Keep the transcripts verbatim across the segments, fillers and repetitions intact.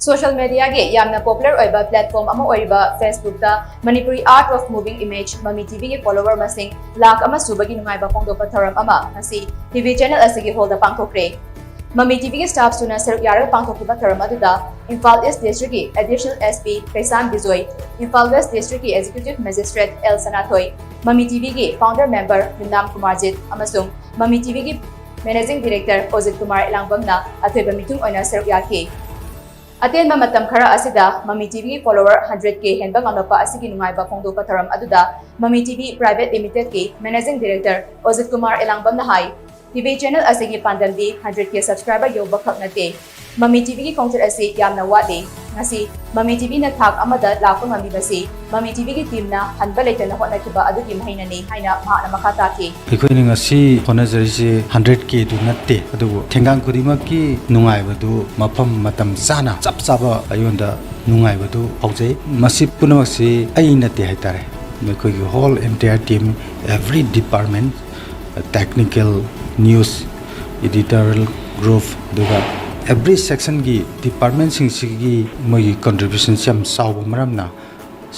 Social mediaꯒꯤ ꯌꯥꯝꯅ popular ꯑꯣꯏꯕ platform ꯑꯃ ꯑꯣꯏꯔꯤꯕ Facebookꯇ Manipuri Art of Moving Image ꯃꯃꯤ TVꯒꯤ follower ꯃꯁꯤꯡ ꯂꯥꯈ ꯑꯃ ꯁꯨꯕꯒꯤ ꯅꯨꯡꯉꯥꯏꯕ ꯐꯣꯡꯗꯣꯛꯄ ꯊꯧꯔꯝ ꯑꯃ ꯉꯁꯤ TV channel ꯑꯁꯤꯒꯤ hallꯗ ꯄꯥꯡꯊꯣꯛꯈ꯭ꯔꯦ꯫ ꯃꯃꯤ TVꯒꯤ staff ꯁꯨꯅ ꯁꯔꯨꯛ ꯌꯥꯔꯒ ꯄꯥꯡꯊꯣꯛꯈꯤꯕ ꯊꯧꯔꯝ ꯑꯗꯨꯗ ꯏꯝꯐꯥꯜ East Districtꯀꯤ Additional SP ꯀꯩꯁꯥꯝ Bijoy, Imphal West Districtꯀꯤ Executive Magistrate L ꯁꯅꯥꯊꯣꯏ, ꯃꯃꯤ TVꯒꯤ founder member ꯌꯨꯝꯅꯥꯝ ꯀꯨꯃꯥꯔꯖꯤꯠ ꯑꯃꯁꯨꯡ ꯃꯃꯤ TVꯒꯤ Managing Director ꯑꯣꯖꯤꯠ ꯀꯨꯃꯥꯔ ꯏꯂꯥꯡꯕꯝꯅ ꯑꯊꯣꯏꯕ ꯃꯤꯊꯨꯡ ꯑꯣꯏꯅ ꯁꯔꯨꯛ ꯌꯥꯈꯤ꯫ ꯑꯇꯦꯟꯕ ꯃꯇꯝ ꯈꯔ ꯑꯁꯤꯗ ꯃꯃꯤ TVꯒꯤ follower hundred K ꯍꯦꯟꯕ ꯉꯝꯂꯛꯄ ꯑꯁꯤꯒꯤ ꯅꯨꯡꯉꯥꯏꯕ ꯐꯣꯡꯗꯣꯛꯄ ꯊꯧꯔꯝ ꯑꯗꯨꯗ ꯃꯃꯤ TV Private Limitedꯀꯤ Managing Director ꯑꯣꯖꯤꯠ Kumar ꯏꯂꯥꯡꯕꯝꯅ ꯍꯥꯏ, TV channel ꯑꯁꯤꯒꯤ ꯄꯥꯟꯗꯝꯗꯤ hundred K subscriber ꯌꯧꯕ ꯈꯛ ꯅꯠꯇꯦ꯫ ꯃꯃꯤ TVꯒꯤ ꯈꯣꯡꯆꯠ ꯑꯁꯤ ꯌꯥꯝꯅ ꯋꯥꯠꯂꯤ꯫ ꯉꯁꯤ ꯃꯃꯤ TVꯅ ꯊꯥꯛ ꯑꯃꯗ ꯂꯥꯛꯄ ꯉꯝꯂꯤꯕꯁꯤ ꯃꯃꯤ TVꯒꯤ teamꯅ ꯍꯟꯕ ꯂꯩꯇꯅ ꯍꯣꯠꯅꯈꯤꯕ ꯑꯗꯨꯒꯤ ꯃꯍꯩꯅꯅꯤ ꯍꯥꯏꯅ ꯃꯍꯥꯛꯅ ꯃꯈꯥ ꯇꯥꯈꯤ꯫ ꯑꯩꯈꯣꯏꯅ ꯉꯁꯤ ꯍꯣꯠꯅꯖꯔꯤꯁꯦ hundred Kꯗꯨ ꯅꯠꯇꯦ, ꯑꯗꯨꯕꯨ ꯊꯦꯡꯒꯥꯡ ꯈꯨꯗꯤꯡꯃꯛꯀꯤ ꯅꯨꯡꯉꯥꯏꯕꯗꯨ ꯃꯐꯝ ꯃꯇꯝ ꯆꯥꯅ ꯆꯞ ꯆꯥꯕ ꯑꯩꯉꯣꯟꯗ ꯅꯨꯡꯉꯥꯏꯕꯗꯨ ꯐꯥꯎꯖꯩ꯫ ꯃꯁꯤ ꯄꯨꯝꯅꯃꯛꯁꯤ ꯑꯩ ꯅꯠꯇꯦ ꯍꯥꯏꯇꯥꯔꯦ, ꯑꯩꯈꯣꯏꯒꯤ whole entire team, every department, technical, news, editorial group, ꯑꯗꯨꯒ every sectionꯒꯤ departmentꯁꯤꯡꯁꯤꯒꯤ ꯃꯣꯏꯒꯤ contributionꯁꯤ ꯌꯥꯝ ꯆꯥꯎꯕ ꯃꯔꯝꯅ,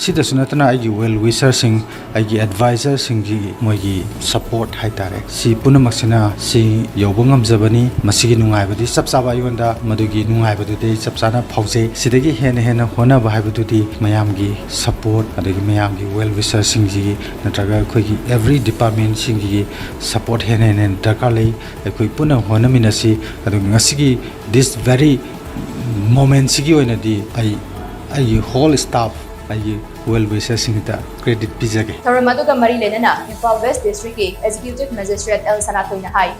ꯁꯤꯗꯁꯨ ꯅꯠꯇꯅ ꯑꯩꯒꯤ well wisherꯁꯤꯡ, ꯑꯩꯒꯤ advisorꯁꯤꯡꯒꯤ ꯃꯣꯏꯒꯤ support ꯍꯥꯏꯇꯥꯔꯦ, ꯁꯤ ꯄꯨꯝꯅꯃꯛꯁꯤꯅ ꯁꯤ ꯌꯧꯕ ꯉꯝꯖꯕꯅꯤ꯫ ꯃꯁꯤꯒꯤ ꯅꯨꯡꯉꯥꯏꯕꯗꯤ ꯆꯞ ꯆꯥꯕ ꯑꯩꯉꯣꯟꯗ ꯃꯗꯨꯒꯤ ꯅꯨꯡꯉꯥꯏꯕꯗꯨꯗꯤ ꯑꯩ ꯆꯞ ꯆꯥꯅ ꯐꯥꯎꯖꯩ꯫ ꯁꯤꯗꯒꯤ ꯍꯦꯟꯅ ꯍꯦꯟꯅ ꯍꯣꯠꯅꯕ ꯍꯥꯏꯕꯗꯨꯗꯤ ꯃꯌꯥꯝꯒꯤ support, ꯑꯗꯒꯤ ꯃꯌꯥꯝꯒꯤ well wisherꯁꯤꯡꯒꯤ ꯅꯠꯇ꯭ꯔꯒ ꯑꯩꯈꯣꯏꯒꯤ every departmentꯁꯤꯡꯒꯤ support ꯍꯦꯟꯅ ꯍꯦꯟꯅ ꯗꯔꯀꯥꯔ ꯂꯩ꯫ ꯑꯩꯈꯣꯏ ꯄꯨꯟꯅ ꯍꯣꯠꯅꯃꯤꯟꯅꯁꯤ꯫ ꯑꯗꯨꯒ ꯉꯁꯤꯒꯤ this very momentꯁꯤꯒꯤ ꯑꯣꯏꯅꯗꯤ ꯑꯩ ꯑꯩꯒꯤ whole staff, ꯑꯩꯒꯤ well wisherꯁꯤꯡꯗ credit ꯄꯤꯖꯒꯦ꯫ ꯊꯧꯔꯝ ꯑꯗꯨꯒ ꯃꯔꯤ ꯂꯩꯅꯅ Imphal West Districtꯀꯤ Executive Magistrate L ꯁꯅꯥꯊꯣꯏꯅ ꯍꯥꯏ,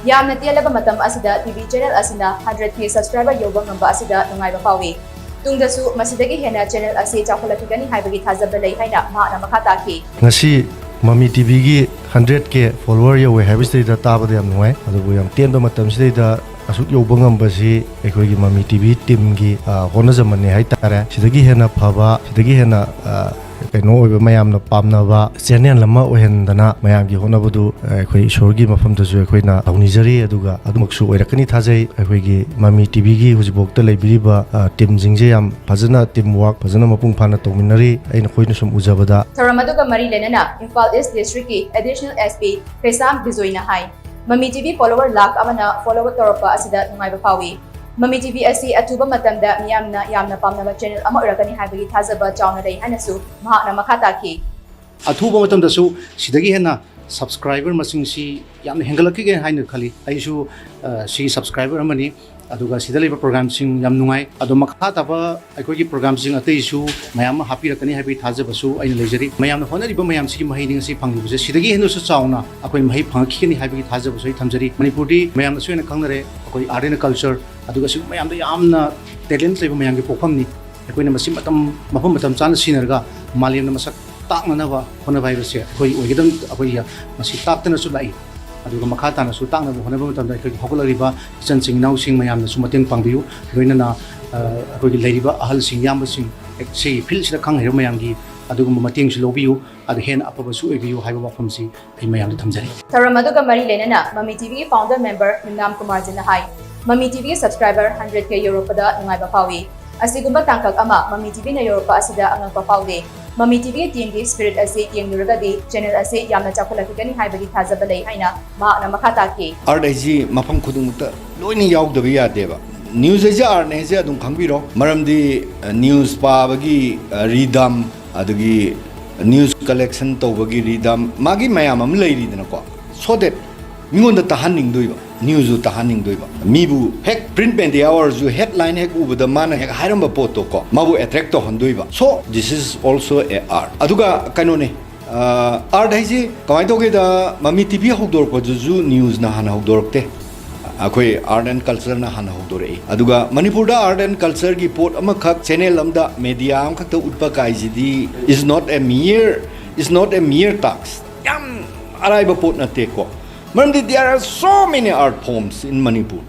ꯌꯥꯝꯅ ꯇꯦꯜꯂꯕ ꯃꯇꯝ ꯑꯁꯤꯗ TV channel ꯑꯁꯤꯅ hundred K subscriber ꯌꯧꯕ ꯉꯝꯕ ꯑꯁꯤꯗ ꯅꯨꯡꯉꯥꯏꯕ ꯐꯥꯎꯏ꯫ ꯇꯨꯡꯗꯁꯨ ꯃꯁꯤꯗꯒꯤ ꯍꯦꯟꯅ channel ꯑꯁꯤ ꯆꯥꯎꯈꯠꯂꯛꯈꯤꯒꯅꯤ ꯍꯥꯏꯕꯒꯤ ꯊꯥꯖꯕ ꯂꯩ ꯍꯥꯏꯅ ꯃꯍꯥꯛꯅ ꯃꯈꯥ ꯇꯥꯈꯤ꯫ ꯉꯁꯤ ꯃꯃꯤ TVꯒꯤ hundred K follower ꯌꯧꯋꯦ ꯍꯥꯏꯕꯁꯤꯗꯩꯗ ꯇꯥꯕꯗ ꯌꯥꯝ ꯅꯨꯡꯉꯥꯏ꯫ ꯑꯗꯨꯕꯨ ꯌꯥꯝ ꯇꯦꯟꯕ ꯃꯇꯝꯁꯤꯗꯩꯗ ꯑꯁꯨꯛ ꯌꯧꯕ ꯉꯝꯕꯁꯤ ꯑꯩꯈꯣꯏꯒꯤ ꯃꯃꯤ ꯇꯤꯚꯤ ꯇꯤꯝꯒꯤ, ꯑ, ꯍꯣꯠꯅꯖꯃꯟꯅꯤ ꯍꯥꯏꯇꯥꯔꯦ꯫ ꯁꯤꯗꯒꯤ ꯍꯦꯟꯅ ꯐꯕ, ꯁꯤꯗꯒꯤ ꯍꯦꯟꯅ, ꯑ, ꯀꯩꯅꯣ ꯑꯣꯏꯕ, ꯃꯌꯥꯝꯅ ꯄꯥꯝꯅꯕ ꯆꯦꯅꯦꯜ ꯑꯃ ꯑꯣꯏꯍꯟꯗꯅ ꯃꯌꯥꯝꯒꯤ ꯍꯣꯠꯅꯕꯗꯨ, ꯑ, ꯑꯩꯈꯣꯏ ꯏꯁꯣꯔꯒꯤ ꯃꯐꯝꯗꯁꯨ ꯑꯩꯈꯣꯏꯅ ꯊꯧꯅꯤꯖꯔꯤ, ꯑꯗꯨꯒ ꯑꯗꯨꯃꯛꯁꯨ ꯑꯣꯏꯔꯛꯀꯅꯤ ꯊꯥꯖꯩ꯫ ꯑꯩꯈꯣꯏꯒꯤ ꯃꯃꯤ ꯇꯤꯚꯤꯒꯤ ꯍꯧꯖꯤꯛꯐꯥꯎꯗ ꯂꯩꯕꯤꯔꯤꯕ, ꯑ, ꯇꯤꯝꯁꯤꯡꯁꯦ ꯌꯥꯝ ꯐꯖꯅ ꯇꯤꯝ ꯋꯥꯔꯛ ꯐꯖꯅ ꯃꯄꯨꯡ ꯐꯥꯅ ꯇꯧꯃꯤꯟꯅꯔꯤ, ꯑꯩꯅ, ꯑꯩꯈꯣꯏꯅ ꯁꯨꯝ ꯎꯖꯕꯗ꯫ ꯊꯧꯔꯝ ꯑꯗꯨꯒ ꯃꯔꯤ ꯂꯩꯅꯅ ꯏꯝꯐꯥꯜ ꯏꯁ ꯗꯤꯁꯇ꯭ꯔꯤꯛꯀꯤ ꯑꯦꯗꯤꯁꯅꯦꯜ ꯑꯦꯁ ꯄꯤ ꯈ꯭ꯔꯤꯁꯥꯝ ꯕꯤꯖꯣꯏꯅ ꯍꯥꯏ, ꯃꯃꯤ ꯇꯤꯚꯤ ꯐꯣꯂꯣꯋꯔ ꯂꯥꯈ ꯑꯃꯅ ꯐꯣꯂꯣ ꯇꯧꯔꯛꯄ ꯑꯁꯤꯗ ꯅꯨꯡꯉꯥꯏꯕ ꯐꯥꯎꯏ꯫ ꯃꯃꯤ ꯇꯤꯚꯤ ꯑꯁꯤ ꯑꯊꯨꯕ ꯃꯇꯝꯗ ꯃꯤꯌꯥꯝꯅ ꯌꯥꯝꯅ ꯄꯥꯝꯅꯕ ꯆꯦꯅꯦꯜ ꯑꯃ ꯑꯣꯏꯔꯛꯀꯅꯤ ꯍꯥꯏꯕꯒꯤ ꯊꯥꯖꯕ ꯆꯥꯎꯅ ꯂꯩ ꯍꯥꯏꯅꯁꯨ ꯃꯍꯥꯛꯅ ꯃꯈꯥ ꯇꯥꯈꯤ꯫ ꯑꯊꯨꯕ ꯃꯇꯝꯗꯁꯨ ꯁꯤꯗꯒꯤ ꯍꯦꯟꯅ ꯁꯕꯁꯀ꯭ꯔꯥꯏꯕꯔ ꯃꯁꯤꯡꯁꯤ ꯌꯥꯝꯅ ꯍꯦꯟꯒꯠꯂꯛꯈꯤꯒꯦ ꯍꯥꯏꯅ ꯈꯜꯂꯤ꯫ ꯑꯩꯁꯨ, ꯑ, ꯁꯤꯒꯤ ꯁꯕꯁꯀ꯭ꯔꯥꯏꯕꯔ ꯑꯃꯅꯤ, ꯑꯗꯨꯒ ꯁꯤꯗ ꯂꯩꯕ ꯄ꯭ꯔꯣꯒ꯭ꯔꯥꯝꯁꯤꯡ ꯌꯥꯝ ꯅꯨꯡꯉꯥꯏ꯫ ꯑꯗꯣ ꯃꯈꯥ ꯇꯥꯕ ꯑꯩꯈꯣꯏꯒꯤ ꯄ꯭ꯔꯣꯒ꯭ꯔꯥꯝꯁꯤꯡ ꯑꯇꯩꯁꯨ ꯃꯌꯥꯝ ꯑꯃ ꯍꯥꯞꯄꯤꯔꯛꯀꯅꯤ ꯍꯥꯏꯕꯒꯤ ꯊꯥꯖꯕꯁꯨ ꯑꯩꯅ ꯂꯩꯖꯔꯤ꯫ ꯃꯌꯥꯝꯅ ꯍꯣꯠꯅꯔꯤꯕ ꯃꯌꯥꯝꯁꯤꯒꯤ ꯃꯍꯩꯅꯤ ꯉꯁꯤ ꯐꯪꯂꯤꯕꯁꯦ꯫ ꯁꯤꯗꯒꯤ ꯍꯦꯟꯅꯁꯨ ꯆꯥꯎꯅ ꯑꯩꯈꯣꯏ ꯃꯍꯩ ꯐꯪꯉꯛꯈꯤꯒꯅꯤ ꯍꯥꯏꯕꯒꯤ ꯊꯥꯖꯕꯁꯨ ꯑꯩ ꯊꯝꯖꯔꯤ꯫ ꯃꯅꯤꯄꯨꯔꯗꯤ ꯃꯌꯥꯝꯅꯁꯨ ꯍꯦꯟꯅ ꯈꯪꯅꯔꯦ꯫ ꯑꯩꯈꯣꯏ ꯑꯥꯔꯠ ꯑꯦꯟ ꯀꯜꯆꯔ, ꯑꯗꯨꯒ ꯑꯁꯤꯒꯨꯝꯕ ꯃꯌꯥꯝꯗ ꯌꯥꯝꯅ ꯇꯦꯂꯦꯟꯠ ꯂꯩꯕ ꯃꯌꯥꯝꯒꯤ ꯄꯣꯛꯐꯝꯅꯤ꯫ ꯑꯩꯈꯣꯏꯅ ꯃꯁꯤ ꯃꯇꯝ, ꯃꯐꯝ ꯃꯇꯝ ꯆꯥꯅ ꯁꯤꯖꯤꯟꯅꯔꯒ ꯃꯥꯂꯦꯝꯗ ꯃꯁꯛ ꯇꯥꯛꯅꯅꯕ ꯍꯣꯠꯅꯕ ꯍꯥꯏꯕꯁꯦ ꯑꯩꯈꯣꯏ ꯑꯣꯏꯒꯗꯕ, ꯑꯩꯈꯣꯏꯒꯤ ꯃꯁꯤ ꯇꯥꯛꯇꯅꯁꯨ ꯂꯥꯛꯏ꯫ ꯑꯗꯨꯒ ꯃꯈꯥ ꯇꯥꯅꯁꯨ ꯇꯥꯛꯅꯕ ꯍꯣꯠꯅꯕ ꯃꯇꯝꯗ ꯑꯩꯈꯣꯏꯒꯤ ꯍꯧꯒꯠꯂꯛꯂꯤꯕ ꯏꯆꯟꯁꯤꯡ ꯏꯅꯥꯎꯁꯤꯡ ꯃꯌꯥꯝꯅꯁꯨ ꯃꯇꯦꯡ ꯄꯥꯡꯕꯤꯌꯨ꯫ ꯂꯣꯏꯅꯅ, ꯑ, ꯑꯩꯈꯣꯏꯒꯤ ꯂꯩꯔꯤꯕ ꯑꯍꯜꯁꯤꯡ, ꯏꯌꯥꯝꯕꯁꯤꯡ, ꯁꯤꯒꯤ ꯐꯤꯜꯁꯤꯗ ꯈꯪ ꯍꯩꯔꯕ ꯃꯌꯥꯝꯒꯤ ꯑꯗꯨꯒꯨꯝꯕ ꯃꯇꯦꯡꯁꯨ ꯂꯧꯕꯤꯌꯨ꯫ ꯑꯗꯨ ꯍꯦꯟꯅ ꯑꯐꯕꯁꯨ ꯑꯣꯏꯕꯤꯌꯨ ꯍꯥꯏꯕ ꯋꯥꯐꯝꯁꯤ ꯑꯩ ꯃꯌꯥꯝꯗ ꯊꯝꯖꯔꯤ꯫ ꯊꯧꯔꯝ ꯑꯗꯨꯒ ꯃꯔꯤ ꯂꯩꯅꯅ ꯃꯃꯤ ꯇꯤꯚꯤꯒꯤ ꯐꯥꯎꯟꯗꯔ ꯃꯦꯝꯕꯔ ꯌꯨꯝꯅꯥꯝ ꯀꯨꯃꯥꯔꯖꯤꯅ ꯍꯥꯏ, ꯃꯃꯤ ꯇꯤꯚꯤꯒꯤ ꯁꯕꯁꯀ꯭ꯔꯥꯏꯕꯔ ꯍꯟꯗ꯭ꯔꯦꯗ ꯀꯦ ꯌꯧꯔꯛꯄꯗ ꯅꯨꯡꯉꯥꯏꯕ ꯐꯥꯎꯏ꯫ ꯑꯁꯤꯒꯨꯝꯕ ꯇꯥꯡꯀꯛ ꯑꯃ ꯃꯃꯤ ꯇꯤꯚꯤꯅ ꯌꯧꯔꯛꯄ ꯑꯁꯤꯗ ꯑꯉꯛꯄ ꯐꯥꯎꯗꯦ꯫ ꯃꯃꯤ ꯇꯤꯚꯤꯒꯤ ꯇꯤꯝꯒꯤ ꯁ꯭ꯄꯤꯔꯤꯠ ꯑꯁꯤ ꯌꯦꯡꯂꯨꯔꯒꯗꯤ ꯆꯦꯅꯦꯜ ꯑꯁꯤ ꯌꯥꯝꯅ ꯆꯥꯎꯈꯠꯂꯛꯈꯤꯒꯅꯤ ꯍꯥꯏꯕꯒꯤ ꯊꯥꯖꯕ ꯂꯩ ꯍꯥꯏꯅ ꯃꯍꯥꯛꯅ ꯃꯈꯥ ꯇꯥꯈꯤ꯫ ꯑꯥꯔꯠ ꯍꯥꯏꯁꯤ ꯃꯐꯝ ꯈꯨꯗꯤꯡꯃꯛꯇ ꯂꯣꯏꯅ ꯌꯥꯎꯗꯕ ꯌꯥꯗꯦꯕ꯫ ꯅ꯭ꯌꯨꯁ ꯍꯥꯏꯁꯦ ꯑꯥꯔꯠꯅꯦ ꯍꯥꯏꯁꯦ ꯑꯗꯨꯝ ꯈꯪꯕꯤꯔꯣ꯫ ꯃꯔꯝꯗꯤ, ꯑ, ꯅ꯭ꯌꯨꯁ ꯄꯥꯕꯒꯤ, ꯑ, ꯔꯤꯗꯝ, ꯑꯗꯒꯤ ꯅ꯭ꯌꯨꯁ ꯀꯂꯦꯛꯁꯟ ꯇꯧꯕꯒꯤ ꯔꯤꯗꯝ, ꯃꯥꯒꯤ ꯃꯌꯥꯝ ꯑꯃ ꯂꯩꯔꯤꯗꯅꯀꯣ꯫ So that ꯃꯤꯉꯣꯟꯗ ꯇꯥꯍꯟꯅꯤꯡꯗꯣꯏꯕ, ꯅ꯭ꯌꯨꯁꯇꯨ ꯇꯥꯍꯟꯅꯤꯡꯗꯣꯏꯕ꯫ ꯃꯤꯕꯨ ꯍꯦꯛ ꯄ꯭ꯔꯤꯟꯠ ꯃꯦꯗꯤꯌꯥ ꯑꯣꯏꯔꯁꯨ ꯍꯦꯗꯂꯥꯏꯟ ꯍꯦꯛ ꯎꯕꯗ ꯃꯥꯅ ꯍꯦꯛ ꯍꯥꯏꯔꯝꯕ ꯄꯣꯠꯇꯣ ꯀꯣ, ꯃꯥꯕꯨ attract ꯇꯧꯍꯟꯗꯣꯏꯕ꯫ So this is also a art꯫ ꯑꯗꯨꯒ ꯀꯩꯅꯣꯅꯦ, ꯑ, ꯑꯥꯔꯠ ꯍꯥꯏꯁꯤ ꯀꯃꯥꯏꯅ ꯇꯧꯒꯦꯗ, ꯃꯃꯤ ꯇꯤꯚꯤ ꯍꯧꯗꯣꯔꯛꯄꯗꯨꯁꯨ ꯅ꯭ꯌꯨꯁꯅ ꯍꯥꯟꯅ ꯍꯧꯗꯣꯔꯛꯇꯦ, ꯑꯩꯈꯣꯏ ꯑꯥꯔꯠ ꯑꯦꯟ ꯀꯜꯆꯔꯅ ꯍꯥꯟꯅ ꯍꯧꯗꯣꯔꯛꯏ꯫ ꯑꯗꯨꯒ ꯃꯅꯤꯄꯨꯔꯗ ꯑꯥꯔꯠ ꯑꯦꯟ ꯀꯜꯆꯔꯒꯤ ꯄꯣꯠ ꯑꯃꯈꯛ ꯆꯦꯅꯦꯜ ꯑꯃꯗ, ꯃꯦꯗꯤꯌꯥ ꯑꯃꯈꯛꯇ ꯎꯠꯄ ꯀꯥꯏꯁꯤꯗꯤ is not a mere, is not a mere task꯫ ꯌꯥꯝ ꯑꯔꯥꯏꯕ ꯄꯣꯠ ꯅꯠꯇꯦꯀꯣ꯫ ꯃꯔꯝꯗꯤ there are so many art forms in Manipur꯫